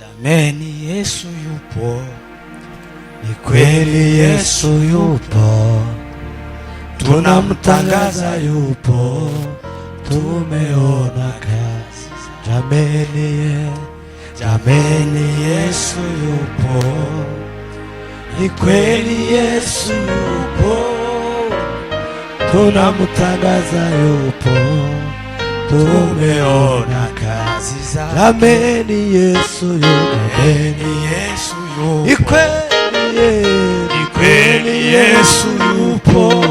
Jameni, Yesu yupo, ni kweli Yesu yupo, tunamtangaza yupo, tumeona kazi. Jameni, jameni, Yesu yupo, ni kweli Yesu yupo, tunamtangaza yupo, tumeona kazi zake. Jameni, Yesu yupo, jameni, Yesu yupo, ni kweli, ni kweli Yesu yupo,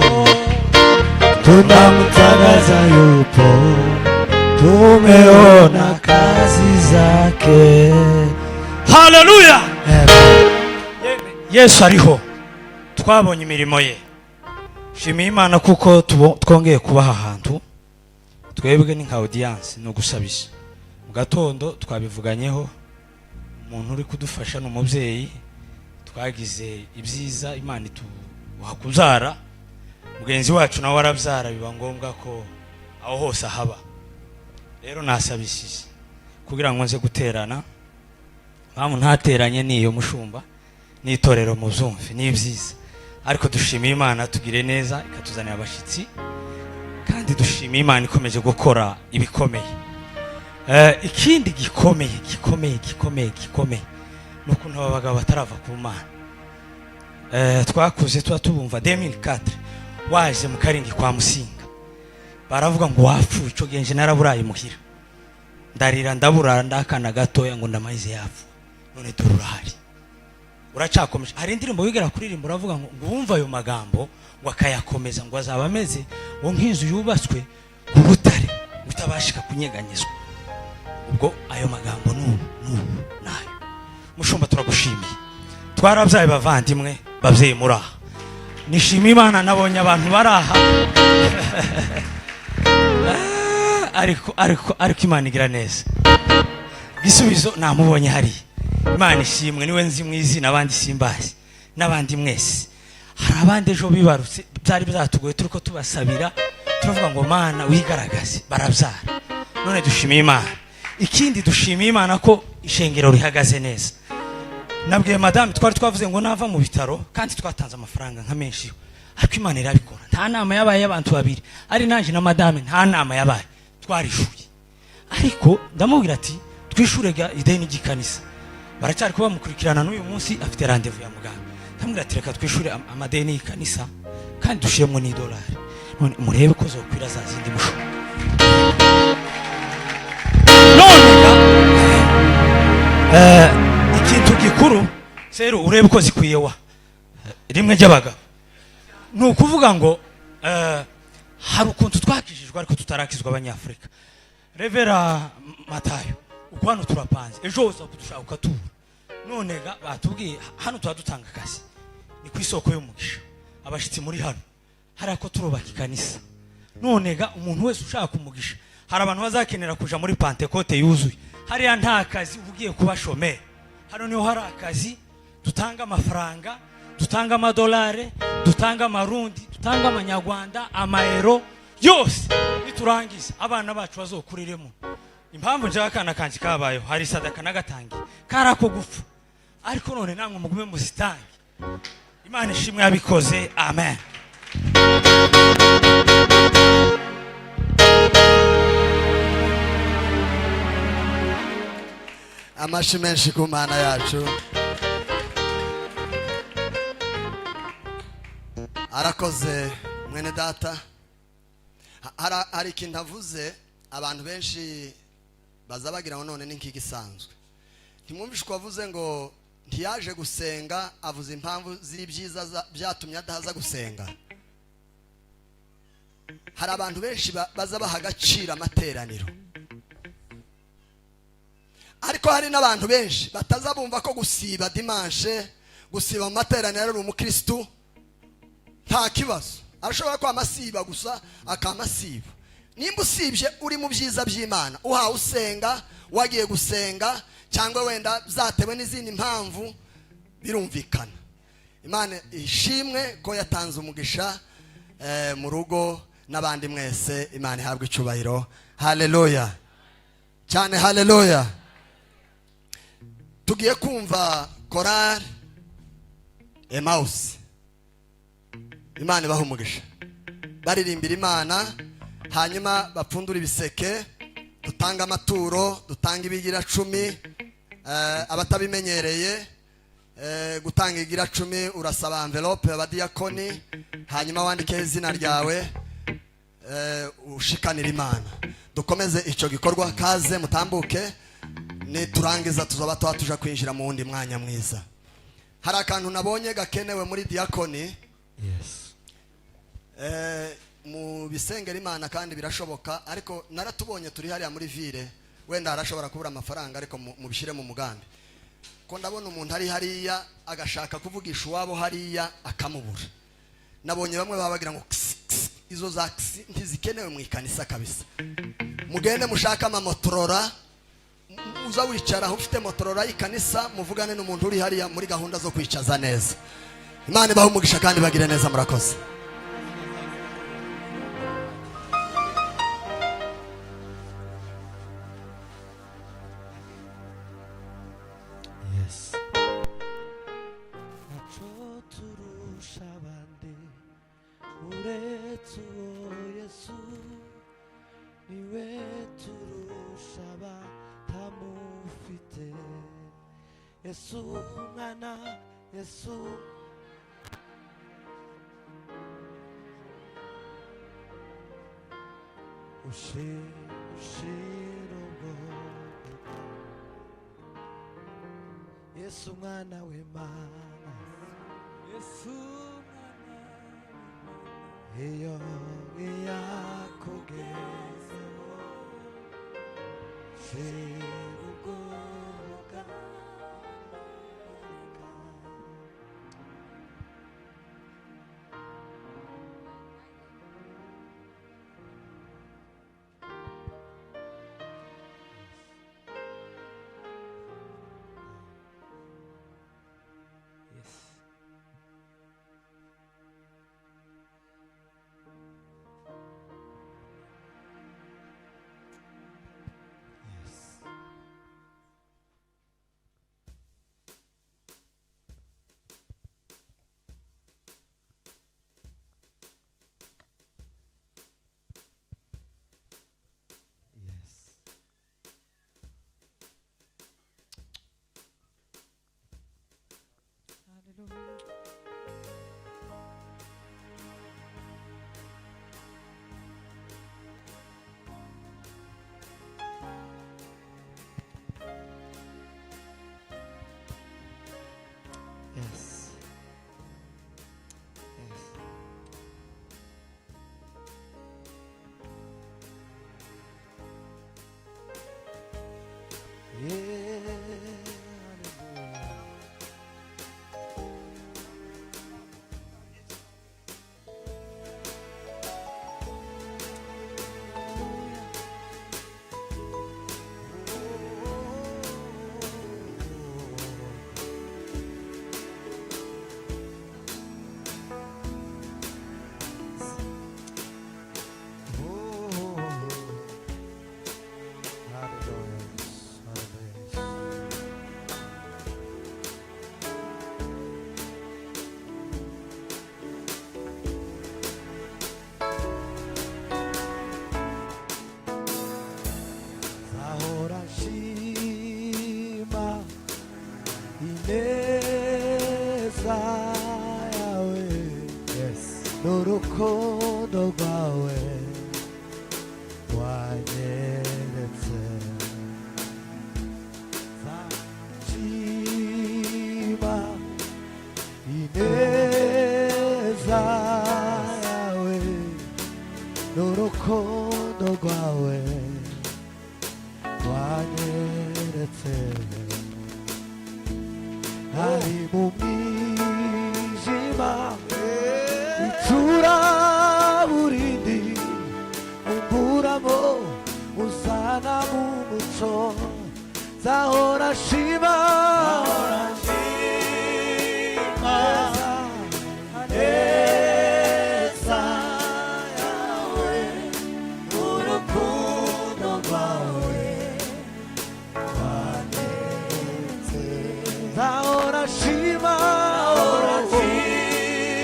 tunamtangaza yupo, tumeona kazi zake. Haleluya! Yesu ariho, twabonye imirimo ye. Shimiye Imana kuko twongeye kubaha ahantu. Twebwe ni nka audience, ni ugusabisha mu gatondo twabivuganyeho. Umuntu uri kudufasha ni umubyeyi, twagize ibyiza, Imana ituha kubyara, mugenzi wacu nawe arabyara, biba ngombwa ko aho hose ahaba. Rero nasabishije kugira ngo nze guterana. Mpamvu ntateranye niyo mushumba n'itorero muzumve ni ibyiza, ariko dushimiye Imana tugire neza ikatuzanira abashyitsi, kandi dushimiye Imana ikomeje gukora ibikomeye. Ikindi gikomeye gikomeye gikomeye gikomeye ni ukuntu aba bagabo batarava ku Mana. Twakuze tuba tubumva. 2004 waje mu Karingi kwa Musinga, baravuga ngo wapfuye. Ico gihe nje naraburaye muhira, ndarira, ndaburara, ndakana gatoya ngo ndamaze yapfa. None dore urahari, uracakomeje. Hari indirimbo wigera kuririmba, uravuga ngo wumva ayo magambo ngo akayakomeza, ngo azaba ameze ngo nk'inzu yubatswe ku butare utabashika kunyeganyezwa. Ubwo ayo magambo n'ubu n'ubu nayo. Mushumba, turagushimiye. Twarabyaye bavandimwe, babyeyi muri aha, nishimiye Imana nabonye abantu bari aha. Ariko Imana igira neza. Gisubizo namubonye hariya, Imana ishimwe, niwe nzi mu izina, abandi simbazi. N'abandi mwese, hari abandi ejo bibarutse, byari byatugoye, turi ko tubasabira, turavuga ngo Mana wigaragaze, barabyara. None dushimiye Imana. Ikindi dushimiye Imana ko ishengero rihagaze neza. Nabwiye madame, twari twavuze ngo nava mu bitaro, kandi twatanze amafaranga nka menshi, ariko Imana irabikora. Nta nama yabaye y'abantu babiri, ari nanjye na madame, nta nama yabaye, twarishuye. Ariko ndamubwira ati twishure ga ideni ry'ikanisa. Baracyari kuba bamukurikirana, n'uyu munsi afite rendez-vous ya muganga. Ndamubwira ati reka twishure amadeni y'ikanisa kandi dushiremo n'idolari. None murebe ko zokwira za zindi musho. None ga ikintu gikuru rero, urebe ko zikwiye wa rimwe ry'abagabo. Ni ukuvuga ngo hari ukuntu twakijijwe ariko tutarakizwa, Abanyafurika. Reverend Matayo, uko hano turapanze, ejo uza kudushaka ukatubura. None ga batubwiye hano tuba dutanga akazi, ni ku isoko y'umugisha. Abashyitsi muri hano, hariya ko turubaka ikanisa. None ga umuntu wese ushaka umugisha, hari abantu bazakenera kuja muri Pantekote yuzuye. Hariya nta kazi, uba ugiye kuba shomeri. Hano niho hari akazi. Dutanga amafaranga, dutanga amadolari, dutanga amarundi, dutanga amanyarwanda, amayero yose. Niturangiza abana bacu bazokuriremo. Impamvu njyewe akana kanjye kabayeho, hari sadaka nagatangiye kari ako gupfa, ariko none namwe mugume muzitange. Imana ishimwe yabikoze, amen. Amashi menshi ku Mana yacu. Arakoze mwene data. Hari ikintu avuze abantu benshi baza bagira ngo none ni nk'igisanzwe. Ntimwumvishe uko avuze ngo ntiyaje gusenga, avuze impamvu z'ibyiza byatumye adahaza gusenga. Hari abantu benshi baza baha agaciro amateraniro, ariko hari n'abantu benshi bataza bumva ko gusiba dimanche, gusiba mu materaniro ari umukristu nta kibazo. Arashobora kwama asiba gusa, akama asiba. Nimba usibye uri mu byiza by'Imana, uhawe usenga, wagiye gusenga, cyangwa wenda byatewe n'izindi mpamvu, birumvikana. Imana ishimwe ko yatanze umugisha mu rugo n'abandi mwese. Imana ihabwe icyubahiro. Haleluya cyane, haleluya. Tugiye kumva korali Emawusi. Imana ibaha umugisha. Baririmbira Imana, hanyuma bapfundura ibiseke, dutange amaturo, dutange ibigira cumi. Abatabimenyereye, gutanga igira cumi, urasaba envelope abadiyakoni, hanyuma wandikeho izina ryawe, ushikanira Imana. Dukomeze icyo gikorwa. Kaze mutambuke. Niturangiza tuzaba tuba tuja kwinjira mu wundi mwanya mwiza. Hari akantu nabonye gakenewe muri diyakoni. Mu bisengera Imana kandi birashoboka, ariko naratubonye turi hariya muri ville, wenda harashobora kubura amafaranga, ariko mubishyire mu mugambi, ko ndabona umuntu ari hariya agashaka kuvugisha uwabo hariya akamubura. Nabonye bamwe baba bagira ngo kisi, kisi. Izo za kisi ntizikenewe mu ikanisa kabisa. Mugende mushake amamotorola, uza wicara aho ufite motorola y'ikanisa, muvugane n'umuntu uri hariya muri gahunda zo kwicaza neza. Imana ibahe umugisha kandi bagire neza. Murakoze. Yes. Ntaco turusha abandi uretse uwo Yesu, niwe turusha abatamufite. Yesu mwana, Yesu. Ushira ubwoba. Yesu mwana w'Imana. Yesu mwana. Iyo iyakugezeho, shira ubwoba. Yes. Yes. Yes. Hallelujah. Yes. Yes. Yeah, hallelujah. Oh, hallelujah. Hallelujah. Zahora nshima ineza yawe. Yes. N'urukundo rwawe wanyeretse. Nshima ineza yawe n'urukundo rwawe wanyeretse. Ari mu mwijima icuraburindi, umburamo uzana mu muco. Zahora shima neza yawe, urukundo rwawe wanyeretse. Nzahora shima,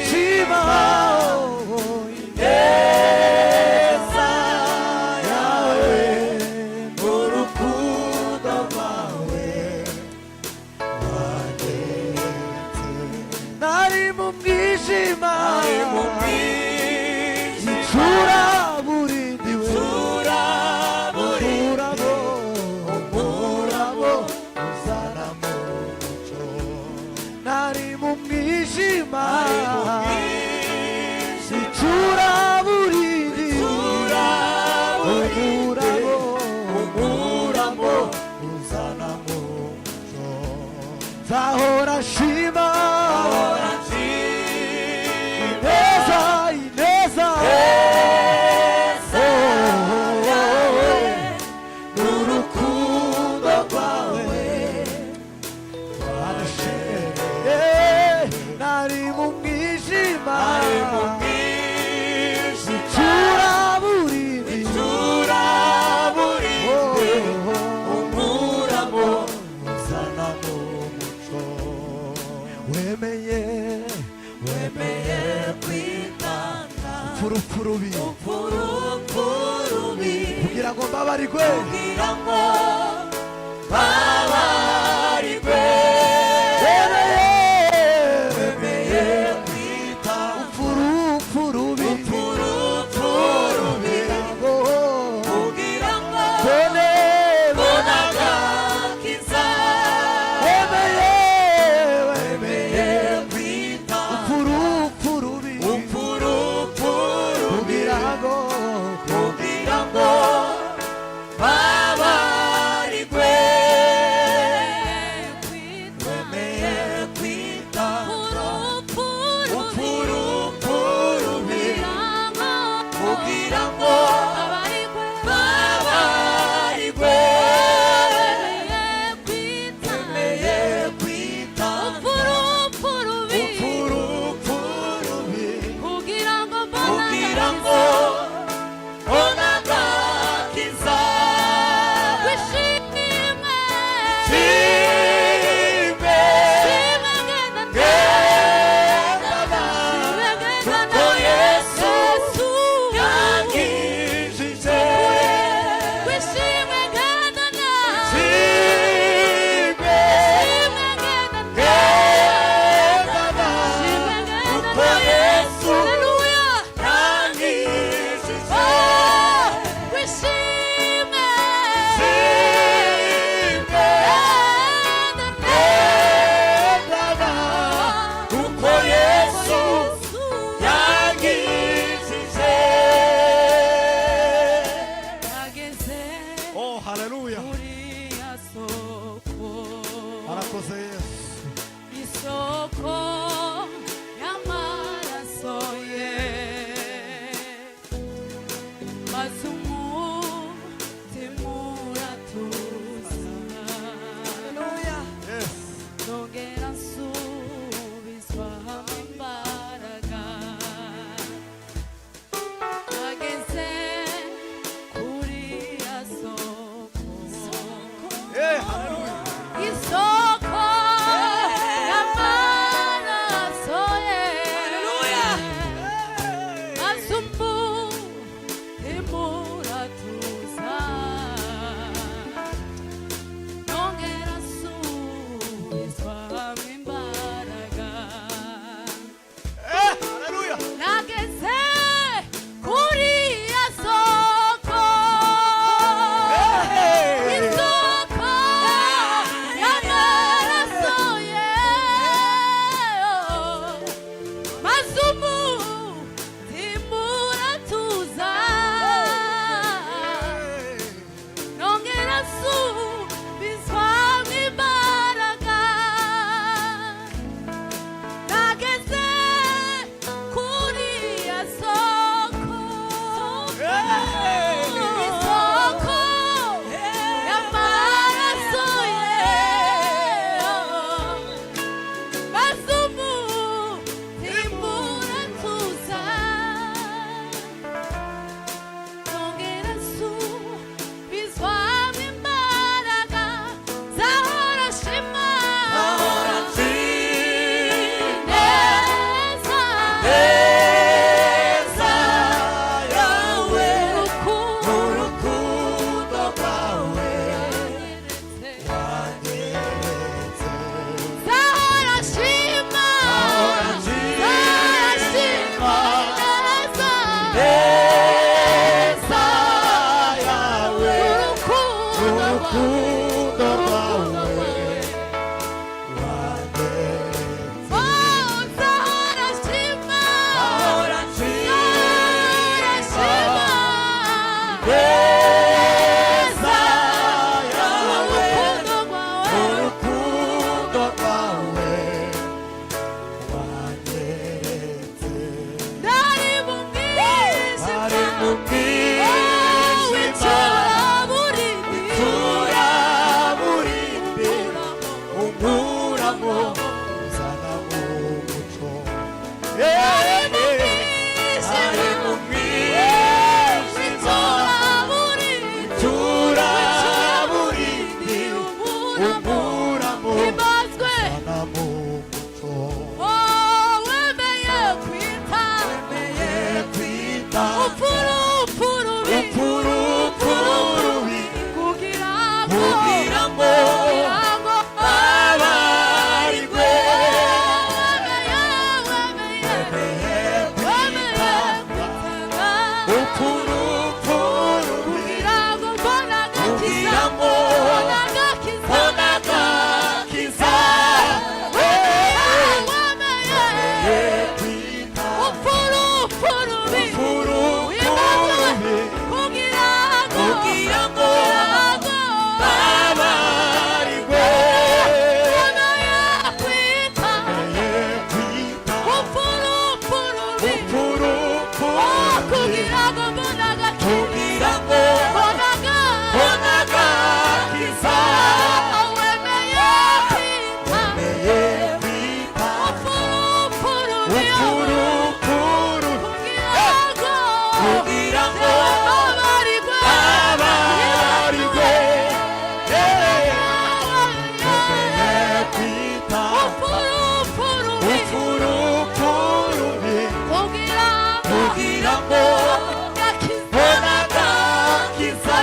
shima ineza yawe n'urukundo rwawe wagenze. Nari mu mwijima, icuraburindi we, umurabo, umurabo uzana mu mucyo. Nari mu mwijima, icuraburindi, umurabo, umurabo uzana mu mucyo. Nzahora shima ineza, ineza, oh, oh, oh, n'urukundo rwawe rwadushemereye. Nari mu mwijima, icuraburindi, umurabo uzana mu muco. Wemeye, wemeye kwitanga urupfu rubi urupfu rubi kugira ngo mbabarigwe, kugira ngo babarigwe. Wemeye, wemeye kwitanga urupfu rubi urupfu rubi kugira ngo kugira ngo mbone mbone agakiza. Wemeye, wemeye wemeye kwitanga urupfu rubi urupfu rubi kugira ngo kugira ngo babarigwe. Wemeye kwitanga urupfu rubi kugira ngo babarigwe. Wemeye kwitanga urupfu rubi kugira ngo kugira ngo mbone agakiza. Wishimwe, Shime, shimwe gendana, kuko Yesu yankijije. Wishimwe gendana, Shime, shimwe gendana, gendana, shimwe kuko gendana. Yesu Haleluya. yankijije. Oh, wishimwe, Shime, gendana, gendana, kuko Yesu yankijije. Ageze Oh, haleluya! muri ya soko, Arakoze Yesu. Isoko y'amaraso ye, maze umutima uratuza, Yes. nongera nsubizwamo imbaraga. Ageze kuri ya soko, Eh, haleluya! Isoko y'amaraso. Unzanamo, unzanamo umuco. Ari mu mwijima, icuraburindi, unkuramo, unzanamo umuco. Wemeye kwita Wemeye kwita upfurubi, upfurubi, kugira ngo, kugira ngo kugira ngo abarigwe. Wemeye, wemeye, Wemeye wemeye kwitanga kwitanga upfurubi, kugira ngo mbone agakiza, kugira ngo mbone agakiza, mbone agakiza. Wemeye, Wemeye kwitanga upfurubi, upfurubi, kugira ngo, kugira ngo kugira ngo abarigwe. Wemeye kwitanga Wemeye kwitanga upfurubi, upfurubi, kugira ngo mbone agakiza, kugira ngo mbone agakiza. mbone agakiza. Wemeye kwitanga Wemeye kwitanga upfurubi, upfurubi, kugira ngo kugira ngo abarigwe, abarigwe. Wemeye kwitanga upfurubi, upfurubi, kugira ngo kugira ngo agakiza, mbone agakiza.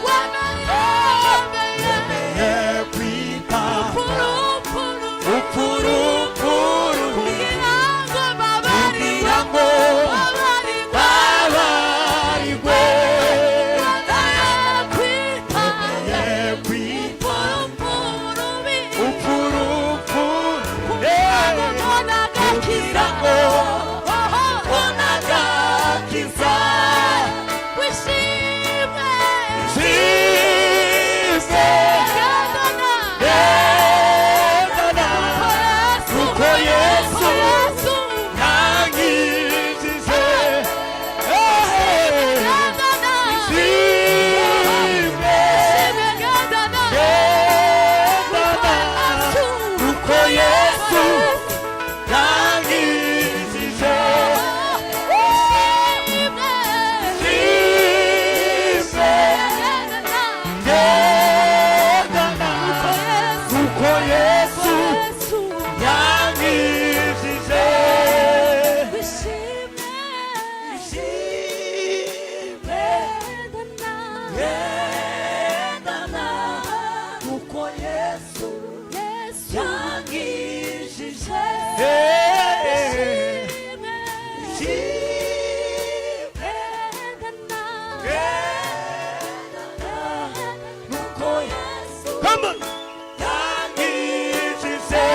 Wemeye, Wemeye kwitanga upfurubi, upfurubi, kugira ngo babarigwe, kugira ngo babarigwe, abarigwe. Wemeye kwitanga Wemeye kwitanga upfurubi, upfurubi, kugira ngo mbone agakiza, kugira ngo mbone agakiza. Wishimwe, Shimwe, gendana, gendana, kuko kuko Yesu Yesu, yankijije. gendana, Shimwe, wishimwe, gendana, gendana, kuko Yesu yankijije. Wishimwe, Shimwe, gendana, gendana, kuko Yesu, kuko Yesu Yesu, yankijije. wishimwe, Shimwe, gendana, gendana, kuko Yesu Yesu, yankijije. wishimwe, Shimwe, gendana, gendana, kuko Yesu Come on. yankijije.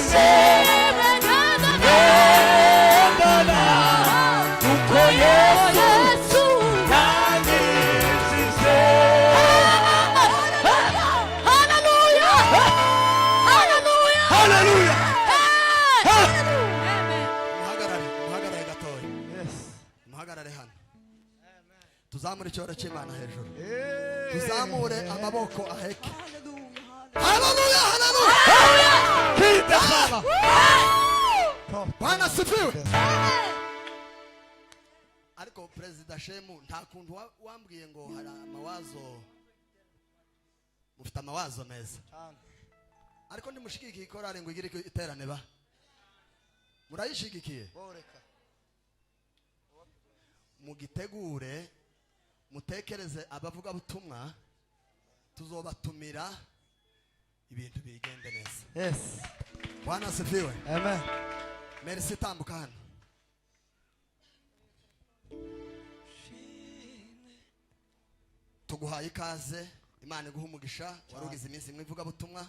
Shimwe, gendana, kuko Yesu yankijije. Haleluya! Muhagarare, muhagarare gatoya. Yes. Muhagarare hano. Tuzamure icyoro cy'Imana hejuru. Tuzamure amaboko aheke. Haleluya, haleluya! Kita sana. Bwana asifiwe. Ariko Perezida Shemu, nta kuntu wambwiye ngo hari amawazo, mufite amawazo meza, ariko ndimushigikiye ikorari ngo igire iterane, ba murayishigikiye? Boreka. Mugitegure, mutekereze abavugabutumwa tuzobatumira, ibintu bigende neza. Yes. Bwana asifiwe. Amen. Merci, tambuka hano. Tuguhaye ikaze, Imana iguha umugisha. Wari ugize iminsi mu ivugabutumwa.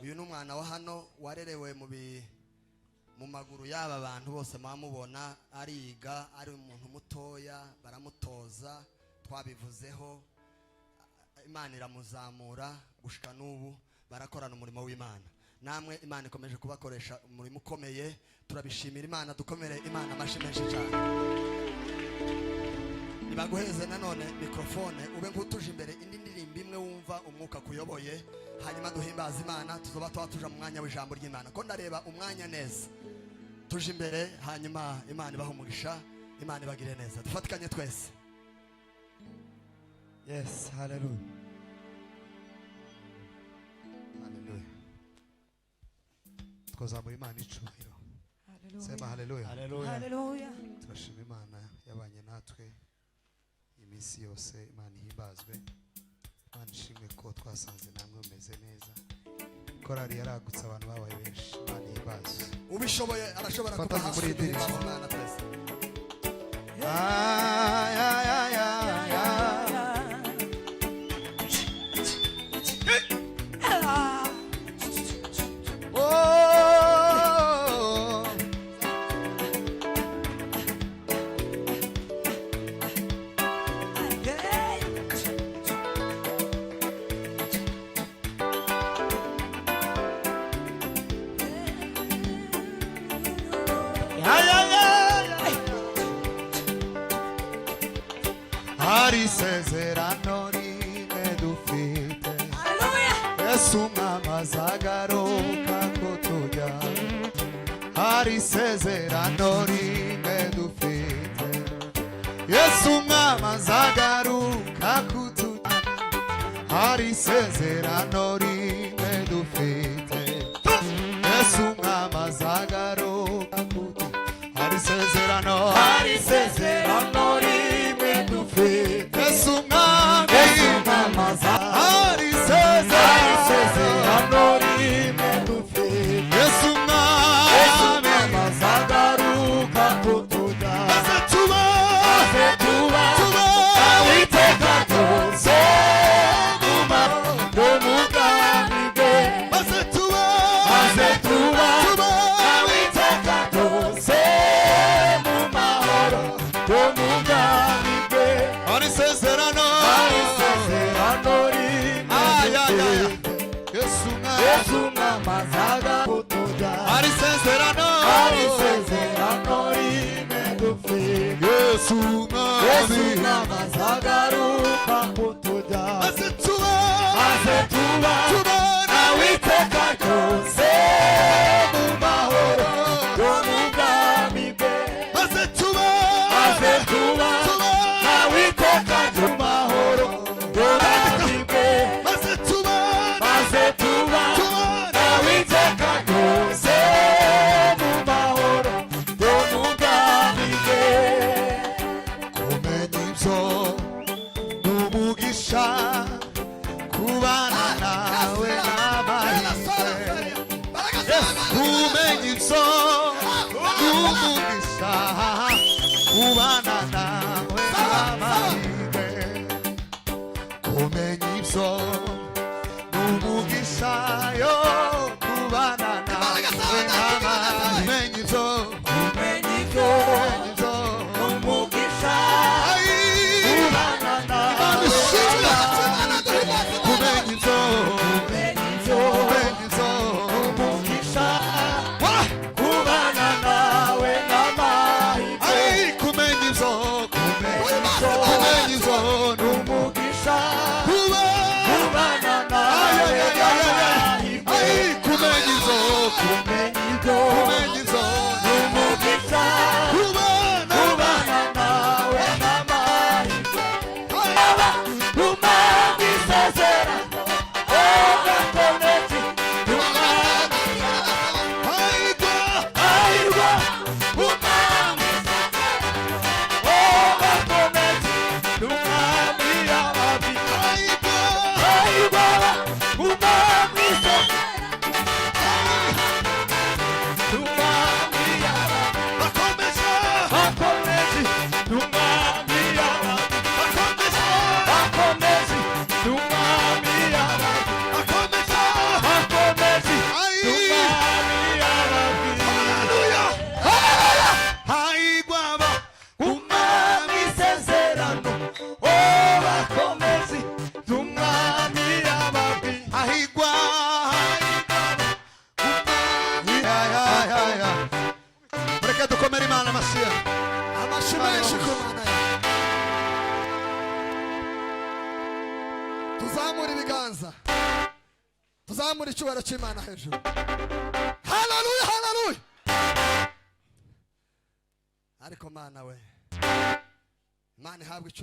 Uyu ni umwana wa hano, warerewe mu maguru y'aba bantu bose mwamubona ariga ari umuntu mutoya, baramutoza, twabivuzeho, Imana iramuzamura gushika n'ubu barakorana umurimo w'Imana. Namwe Imana ikomeje kubakoresha umurimo ukomeye, turabishimira Imana. Dukomere Imana amashyi menshi cyane. Nibaguheze nanone mikrofone, ube nk'utuje imbere indi ndirimbo. Umwuka kuyoboye, hanyuma duhimbaza Imana. Tuzoba tuba tuja mu mwanya w'ijambo ry'Imana, ko ndareba umwanya neza. Tuje imbere, hanyuma Imana ibahe umugisha, Imana ibagire neza. Dufatikanye twese. Yes, hallelujah. Hallelujah. Twazamura Imana icubahiro. Sema haleluya. Haleluya. Turashima Imana yabanye natwe iminsi yose. Imana ihimbazwe. Imana ishimwe ko twasanze namwe mumeze neza. Korali yaragutse, abantu babaye benshi. Imana ihimbazwe. Ubishoboye arashobora kuba Fatanye muri hasi. iyi ndirimbo. Duhimbaze Imana twese. Ay, ay, ay, ay, ay. Oh. Ay, ay, ay, ay. Hari isezerano rimwe dufite, Yesu Umwami azagaruka kutujya. Hari isezerano rimwe dufite, Yesu Umwami azagaruka kutujyana. Hari isezerano rimwe dufite, Yesu Umwami azagaruka kutujyana. Hari isezerano, Hari isezerano rimwe dufite. Yesu Umwami, Yesu Umwami hari isezerano, isezerano rimwe dufite. Yesu Yesu Umwami Umwami azagaruka kutujyana. Maze tuba, Maze tuba, tuba iteka ryose mu mahoro mu bwami bwe. Maze tuba, Maze tuba, tuba iteka ryose mu mahoro yo mu bwami bwe. Hari isezerano, Hari isezerano rimwe Ay, ay, ay. dufite. Yesu Umwami, Yesu Umwami azaga kutujyana. hari isezerano, Hari isezerano rimwe dufite. Yesu Yesu Umwami, Umwami azagaruka kutujyana. maze tuba, Maze tuba, tuba nawe iteka ryose mu mahoro yo mu bwami bwe. Maze tuba, Maze tuba, tuba nawe iteka ryo mu mahoro yo mu bwami bwe. Maze tuba, Maze tuba, tuba nawe iteka ryose mu mahoro yo mu bwami bwe. Kumenya ibyo ni umugisha, kubana nawe n'amahirwe. Kumenya ibyo ni umugisha, kubana nawe n'amahirwe. Kumenya ibyo ni umugisha, yo kubana nawe n'amahirwe. Kumenya ibyo, Kumenya ibyo kumenya ibyo ni umugisha, Ay, kubana nawe. Imana ishimwe. Kumenya ibyo, Kumenya ibyo kumenya ibyo umugisha, Wa! kubana nawe n'amahirwe. Ay, kumenya ibyo, kumenya, kumenya ibyo ni Umugisha, kuba kubana Tuzamure ibiganza, tuzamure icyubahiro cy'Imana hejuru. Haleluya, haleluya! Ariko Mana we, Imana ihabwa icyubahiro.